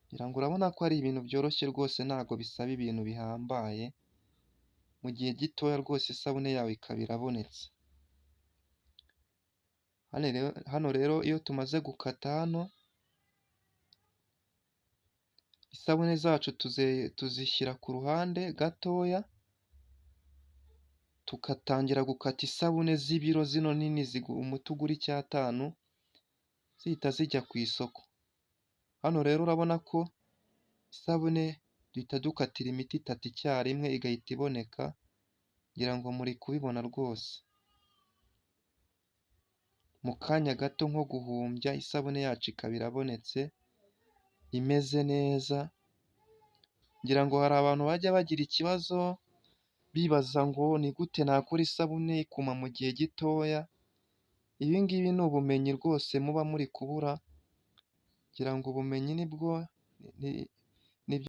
Ngira ngo urabona ko ari ibintu byoroshye rwose, ntabwo bisaba ibintu bihambaye, mu gihe gitoya rwose isabune yawe ikaba irabonetse. Hano rero iyo tumaze gukata hano, isabune zacu tuzishyira ku ruhande gatoya, tugatangira gukata isabune z'ibiro zino nini umuti ugura icyatanu, zihita zijya ku isoko. Hano rero urabona ko isabune duhita dukatira imiti itatu icyarimwe igahita iboneka, ngira ngo muri kubibona rwose. Mu kanya gato nko guhumbya isabune yacu ikaba irabonetse, imeze neza, ngira ngo hari abantu bajya bagira ikibazo bibaza ngo ni gute nakora isabune ikuma mu gihe gitoya, ibi ngibi ni ubumenyi rwose muba muri kubura, ngira ngo ubumenyi nibwo